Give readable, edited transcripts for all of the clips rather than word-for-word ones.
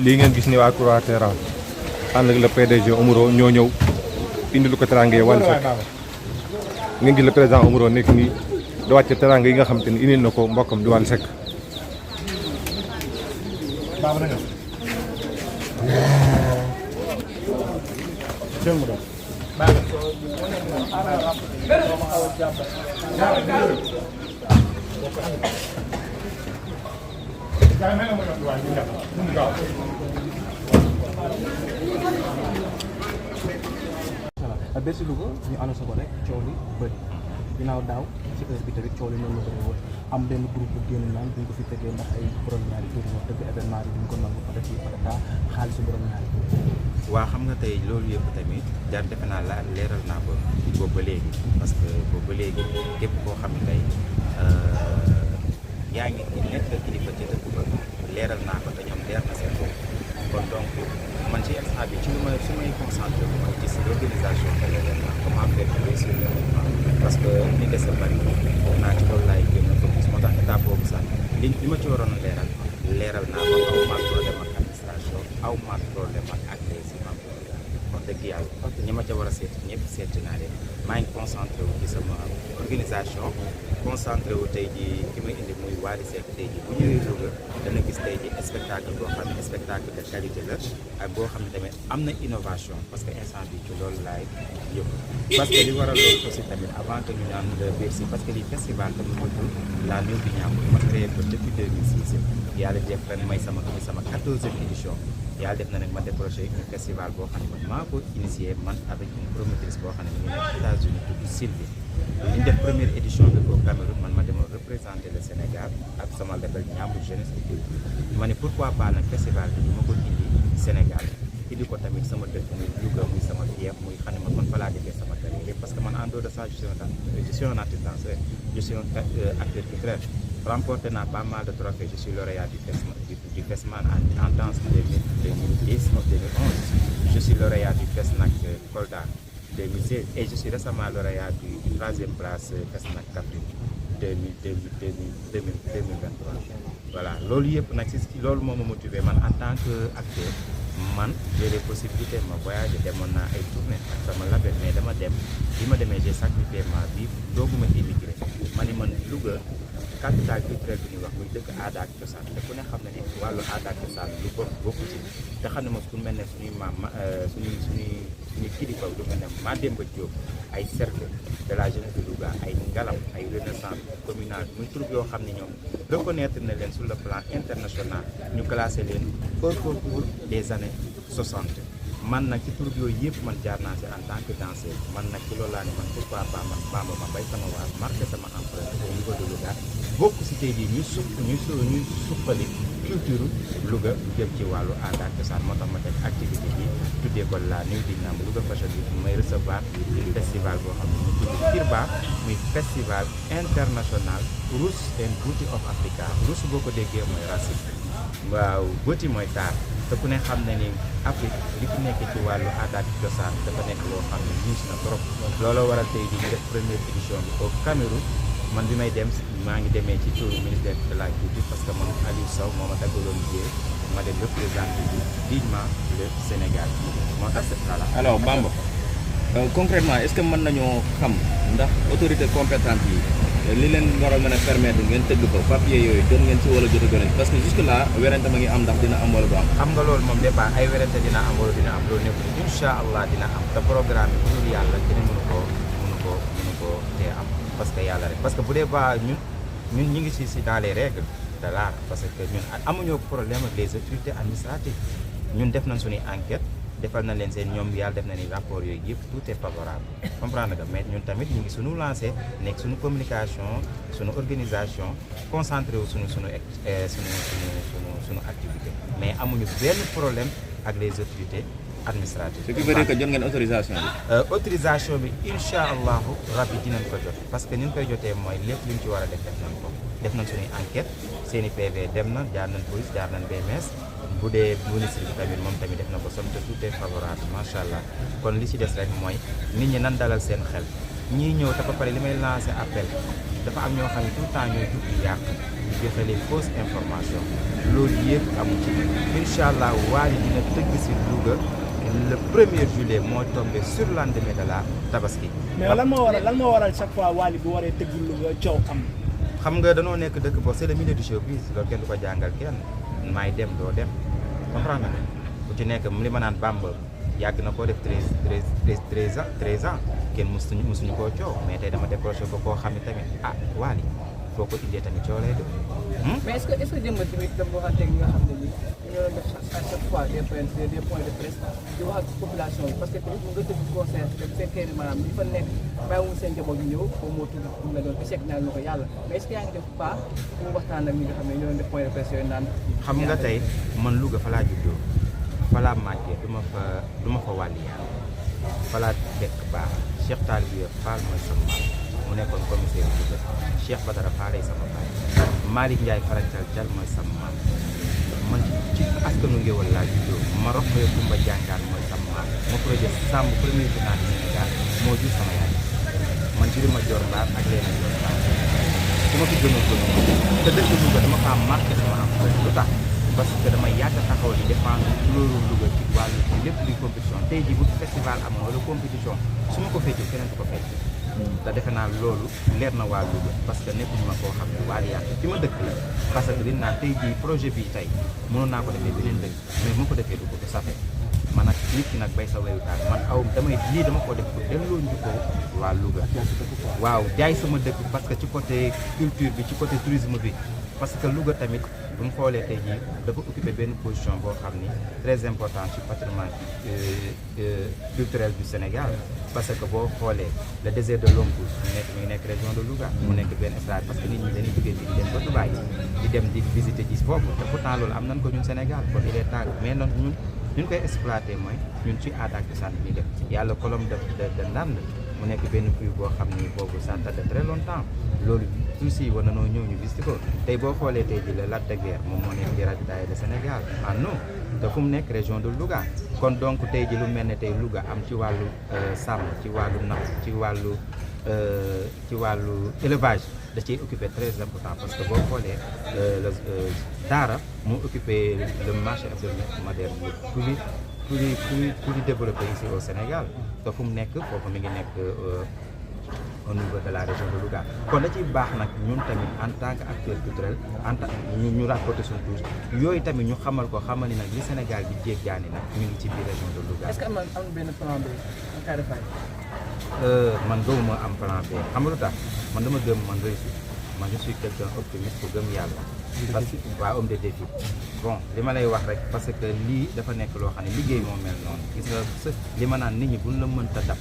lii ngeen gis ni waa Croix-Terra ànd ak le PDG Omaro ñoo ñëw indi lu ko teraangee Wally Seck ngeen gis le président Omaro nekk nii da wàcce teraanga yi nga xam te ni indil na ko mbokkam di Wally Seck. Bercy Louga ñu annoncé ko rek coow li bëri ginnaaw daaw ci heure bi tamit coow li noonu la bëri woon am benn groupe bu génn naan duñ ko fi tegee ndax ay borom ñaari tur ñoo tëgg événement bi duñ ko nangu peut être patata xaalisu borom ñaari tur. waa xam nga tey loolu yëpp tamit jaar defe naa la leeral naa ko boobu ba léegi parce que boobu ba léegi képp koo xam ne tey yaa ngi nekk kilifa ci dëkk ba leeral naa ko te ñoom leer na seen bopp kon donc man ci instant bi ci lu may su may concentré bu ma ci l'organisation de l'événement comment faire pour réussir l'événement parce que li des a bari foog naa ci loolu laay gën a focus moo tax état boobu sax li ma ci waroon a leeral naa ko aw maag problème ak administration aw maag problème ak les imams wax dëgg yàlla ñi ma ca war a seet ñëpp seeti naa leen maa ngi concentré wu ci sama organisation concentré wu tey ji ki may indi muy Wally Seck tey ji bu ñëwee Louga dana gis tey ji spectacle boo xam ne spectacle de qualité la ak boo xam ne tamit am na innovation parce que instant bi ci loolu laay yëpp parce que li waral loolu aussi tamit avant que ñu naan le Bercy parce que li festival tamit tudd la Nuit du Ndiambour ma créé ko depuis 2006 yàlla def ren may sama 14e édition yàlla def na nag ma décroché un festival boo xam ne man maa ko initié man avec une promotrice boo xam ne mu ngi nekk États-Unis tudd Sylvie ñu def première édition bi au Cameroun man ma demoon représenter le Sénégal ak sama label Ndiambour jeunesse et culture ma ne pourquoi pas nag festival bi ma ko indi Sénégal indi ko tamit sama dëkk muy Louga muy sama fief muy xam ne man fa laa defee sama carrière parce que man en dehors de ça je suis un artiste danseur je suis un acteur culturel remporté naa pas mal de trophées je suis lauréat du FESMAN en danse 2010 2011 je suis lauréat du FESNAC Kolda 2016 et je suis récemment lauréat du 3e place FESNAC Kaffrine 2023 voilà loolu yëpp nag si loolu moo ma motivé man en tant que acteur man j'ai les possibilités ma voyager demoon naa ay tournée ak sama label mais dama dem bi ma demee j'ai sacrifié ma vie dooguma immigré ma ne man Louga capital culturel bi ñuy wax muy dëkk aada ak cosaan te ku ne xam ne ni wàllu aada ak cosaan lu bokk ci te xam ne moom ku mel ne suñuy maam suñuy kilifa lu mel ne Mademba Diop ay cercle de la jeunesse de Louga ay ngalam ay renaissance communale muy troupe yoo xam ne ñoom reconnaître na leen sur le plan international ñu classé leen au concours des années 60 man nag ci troupe yooyu yëpp man jaar naa si en tant que danseur man nag ci loolu laa ne man pourquoi pas man Bamba ma bay sama waar marqué sama empreinte au niveau de Louga bokk si tey jii ñuy suqali culture Louga jëm ci wàllu aada ak cosaan moo tax ma teg activité bi tuddee ko la Nuit du Ndiambour Louga Fashion Week may recevoir une festival boo xam ne mu tudd Kirba muy festival international Roots and Beauty of Africa Roots boo ko déggee mooy racine waaw beauty mooy taar te ku ne xam ne ni Afrique li fi nekk ci wàllu aada ak cosaan dafa nekk loo xam ne niis na trop looloo waral tey jii ñu def première édition bi au Cameroun man bi may dem maa ngi demee ci turu ministère de la culture parce que man Aliou Sow moo ma daggaloon liggéey ma dem représenter dignement le Sénégal moo tax voilà. alors Bamba concrètement est-ce que mën nañoo xam ndax autorité compétente yi li leen war a mën a permettre ngeen tëgg ko papier yooyu jot ngeen ci wala jot a gën parce que jusque là werante ma ngi am ndax dina am wala du am. xam nga loolu moom débat ay werante dina am wala dina am loolu nekk incha allah dina am te programme bi pour yàlla dina mënu koo tee am parce que yàlla rek parce que bu dee ba ñun ñu ngi si dans les règles de l'art parce que ñun amuñoo problème ak les autorités administratives ñun def nañ suñuy enquête defal na leen seen ñoom yàlla def na ni rapport yooyu yëpp tout est favorable comprendre nga mais ñun tamit ñu ngi suñu lancé nekk suñu communication suñu organisation concentré wu suñu activité mais amuñu benn problème ak les autorités administratives. ce qui veut dire que jot ngeen autorisation bi. autorisation bi incha allahu rabbi dinañ ko jot parce que ni ñu koy jotee mooy lépp li ñu ci war a def nañ ko def nañ suñuy enquête seeni PV dem na jaar nañ police jaar nañ BMS. bu dee ministre bi tamit moom tamit def na ko somme te tout est favorable macha allah kon li ci des rek mooy nit ñi nan dalal seen xel ñii ñëw te ba pare li may lancer appel dafa am ñoo xam ne tout le temps ñooy jug di yàq joxe les fausses informations loolu yëpp amu ci incha allah Wally dina tëgg si Louga le 1er juillet moo tombé sur le lendemain de la Tabaski. mais lan moo waral chaque fois Wally bu waree tëgg Louga coow am. xam nga danoo nekk dëkk boo c'est le milieu du showbiz loolu kenn du ko jàngal kenn maay dem doo dem comprendre nga ku ci nekk li ma naan Bamba yàgg na koo def 13 ans kenn mësuñu koo coow mais tey dama décroché ko koo xam ne tamit Wally foo ko indee tamit coow lay def. mais est-ce que jëmmal tamit dem waxanteeg ñi nga xam ne nii ñoo def à chaque fois des points de presse di wax ak population bi parce que tamit mu nga tëgg concert te bu fekkee ne maanaam li fa nekk bàyyiwuñ seen njaboot ñu ñëw foofu moo tudd pour nga doon échec naa ñu ko yàlla mais est-ce que yaa ngi def pas pour waxtaan ak ñi nga xam ne ñoo def point de presse yooyu naan. xam nga tey man Louga fa laa juddoo fa laa màggee du ma fa wàlli yàlla fa laa dëkk baax Cheikh Talibé Fall mooy sama maam mu nekkoon commissaire Louga Cheikh Badara Fall sama baay Malick Ndiaye Farancal Dial mooy sama maam man ci askanu Ngéwal laa juddoo ma roqee Kumba Jàngaan mooy sama maam ma projet Samb premier journal du Sénégal moo jur sama yaay man juri ma Dior Mbaar ak leen Dior Mbaar su ma fi gënoon te dëkk Louga dama faa marqué sama am lu tax parce que dama yàgg taxaw di défendre couleur Louga ci wàllu ci lépp luy compétition tey jii bu festival amoon wala compétition su ma ko feccee keneen du ko fecc te defe naa loolu leer na waa Louga parce que nekkuñu ma koo xam ne Wally yàq fi ma dëkk la parce que dañ naan tey jii projet bi tey mënoon naa ko defee beneen dëkk mais mu ko defee du ko safe man nag nit ki nag bay sa wayutaan man dama ko def pour delloo njukkoo waa Louga waaw jaay sama dëkk parce que ci côté culture bi ci côté tourisme bi parce que Louga tamit bu mu xoolee tey jii dafa occupé benn position boo xam ni très important ci patrimoine culturel du Sénégal parce que boo xoolee le désert de Lompoul mu ngi nekk région de Louga mu nekk benn estrade parce que nit ñi dañuy jógee fii di dem ba Dubaï di dem di visiter gis foofu te pourtant loolu am nañ ko ñun Sénégal kon il est temps mais noonu ñun koy exploité mooy ñun ci aada ak cosaan bi ñuy def yàlla kolom de Ndande mu nekk benn puits boo xam ni boobu ça date de très longtemps loolu aussi war na noo ñëw ñu visité ko tey boo xoolee tey ji la Lac de Guiers moom moo nekk di ravitailler le Sénégal non te fu mu nekk région de Louga kon donc tey ji lu mel ne tey Louga am ci wàllu sàmm ci wàllu napp ci wàllu élevage da ciy occupé très important parce que boo xoolee Daara moo occupé le marché hebdomadaire plus développé ici au Sénégal te fu mu nekk foofu mi ngi nekk au niveau de la région de Louga kon da ciy baax nag ñun tamit en tant que acteur culturel ñu rapporter suñu touche yooyu tamit ñu xamal ni nag li Sénégal bi jéggaani nag ñu ngi ci biir région de Louga. est-ce que am na benn plan B en cas de faille. man gëmuma am plan B xam nga lu tax man dama gëm man réussite man je suis quelqu'un optimiste bu gëm yàlla. parce que waa homme de défi bon li ma lay wax rek parce que lii dafa nekk loo xam ne liggéey moo mel noonu gis nga li ma naan nit ñi buñ la mënta dab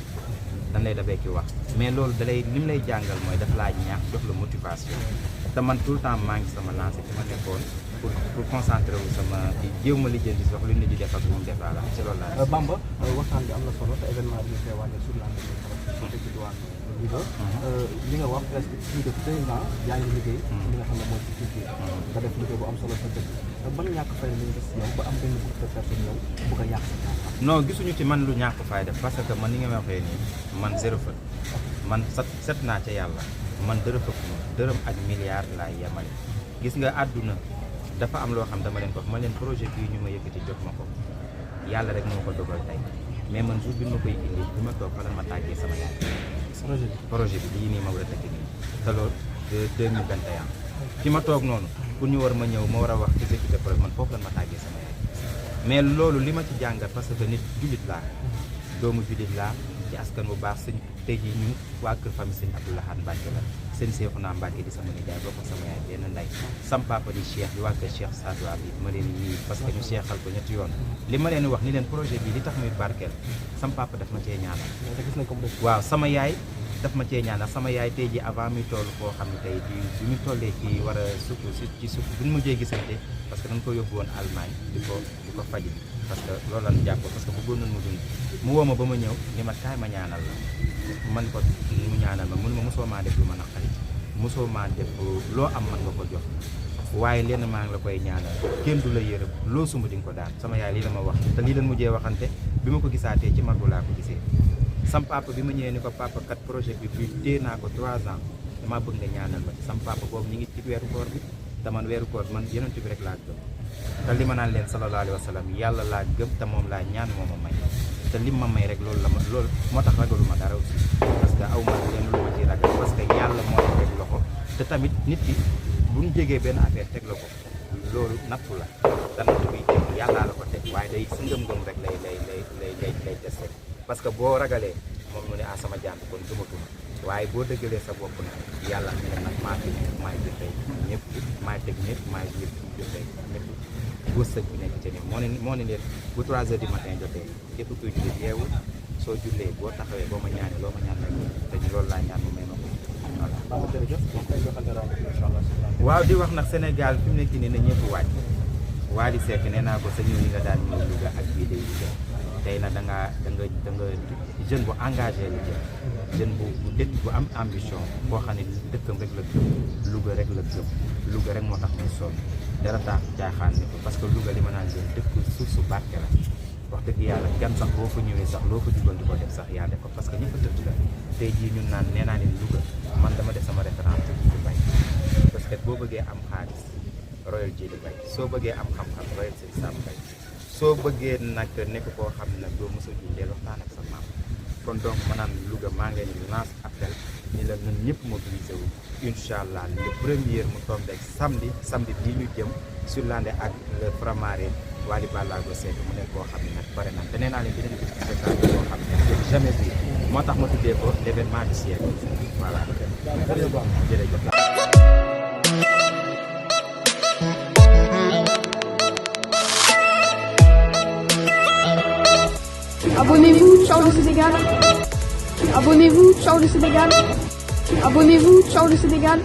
dañ lay dabee ki wax mais loolu dalay li mu lay jàngal mooy daf laa ñaax jox la motivation te man tout le temps maa ngi sama lancé fi ma nekkoon pour concentrer wu sama di jéem a lijjanti sax lu nit di def ak lu mu def laa ci loolu laa. Bamba waxtaan bi am na solo te événement bi ñu koy waajal sur la Louga li nga wax presque plus de 13 ans yaa ngi liggéey li nga xam ne mooy ci culture nga def liggéey bu am solo sa dëkk ban ñàkk fay lañu gis yow ba am benn groupe de personnes yow bëgg a yàq sa carrière. non gisuñu ci man lu ñàkk fay def parce que man ni nga ma waxee nii man zéro faute man set naa ca yàlla man dërëm ak milliard laay yemale gis nga àdduna dafa am loo xam dama leen ko wax ma leen projet bii ñu ma yëkkati jox ma ko yàlla rek moo ko dogal tey mais man jour bi ma koy indi bi ma toog fa la ma tàggee sama yaay projet bi lii nii ma war a tëgg nii te loolu 2021 fi ma toog noonu pour ñu war ma ñëw ma war a wax exécuté projet man foofu la ma tàggee sama yaay mais loolu li ma ci jàngat parce que nit jullit laa doomu jullit laa ci askan bu baax sëñ tey jii ñu waa kër famille sëñ Abdou Lahad Mbacke la sëñ Cheikhouna Mbacke di sama nijaay bokk sama yaay benn ndey sam papa di Cheikh di waa kër Cheikh Sadou bi ma leen nii parce que ñu seexal ko ñetti yoon li ma leen wax ni leen projet bi li tax muy barkeel sam papa daf ma cee ñaanal waaw sama yaay daf ma cee ñaanal sama yaay tey ji avant muy toll foo xam ne tey bi ñu tollee ci war a sukk ci sukk bu ñu mujjee gisante parce que dañ ko yóbbu woon Allemagne di ko faji parce que loolu lañ jàpp parce que bëggoon nañ mu dund mu woo ma ba ma ñëw ni ma kaay ma ñaanal la man ko mu ñaanal ma mun ma mosoo maa def lu ma naqari mosoo maa def loo am man nga ko jox waaye lenn maa ngi la koy ñaanal kenn du la yërëm loo sumb di nga ko daan sama yaay lii la ma wax te lii lañ mujjee waxante bi ma ko gisaatee ci margo laa ko gisee sam papa bi ma ñëwee ni ko papa kat projet bi fii téye naa ko 3 ans damaa bëgg nga ñaanal ma sam papa boobu ñu ngi ci weeru koor bi te te man weeru koor man yonent bi rek laa gëm te li ma naan leen sallallahu alayhi wa sallam yàlla laa gëm te moom laa ñaan moo ma may te lim ma may rek loolu la ma loolu moo tax ragaluma dara aussi parce que aw ma leen lu ma ci ragal parce que yàlla moo la teg loxo te tamit nit ki bu ñu jégee benn affaire teg la ko loolu nattu la te nattu bi yàllaa la ko teg waaye day sa ngëm-ngëm rek lay testé parce que boo ragalee moom mu ne sama jàmm kon gëmatuma waaye boo dëggalee sa bopp nag yàlla ne la nag maa fi nekk maay jëfee ñëpp maay teg ñëpp maay jëfee ñëpp wërsëg bi nekk ci ni moo ne leen bu 3 heures du matin jotee képp kuy julli yeewu soo jullee boo taxawee boo ma ñaanee loo ma ñaan rek te loolu laa ñaan mu may ma ko voilà. waaw di wax nag Sénégal fi mu nekk nii na ñëpp wàcc Wally Seck nee naa ko sa ñëw yi nga daan ñëw Louga ak bii day Louga tey nag da nga jeune bu engagé la jeune bu dëkk bu am ambition boo xam ne dëkkam rek la gëm Louga rek la gëm Louga rek moo tax muy sonn dara tax caaxaan ne ko parce que Louga li ma naan leen dëkk suuf su barke la wax dëgg yàlla gan sax boo fa ñëwee sax loo fa jugal di ko def sax yaa def ko parce que ñëpp a tëdd la tey jii ñun naan nee naa leen Louga man dama def sama référence ci bay parce que boo bëggee am xaalis royal ji di bay soo bëggee am xam-xam royal seen sam bay soo bëggee nag nekk koo xam ne doo mos a jundeel waxtaan ak sa maam kon donc maanaam Louga maa ngi leen di lance appel ni la ñun ñëpp mobilisé wu incha allah le premier mu tombé samedi bii ñu jëm sur l'année ak le Framare Wally Ballago Seck mu nekk koo xam ne nag pare na te nee naa leen dinañ gis spectacle boo xam ne jamais vu moo tax ma tuddee ko l'événement du siècle voilà jërëjëf. Abonnez-vous, ciao le Sénégal. Abonnez-vous, ciao le Sénégal. Abonnez-vous, ciao le Sénégal.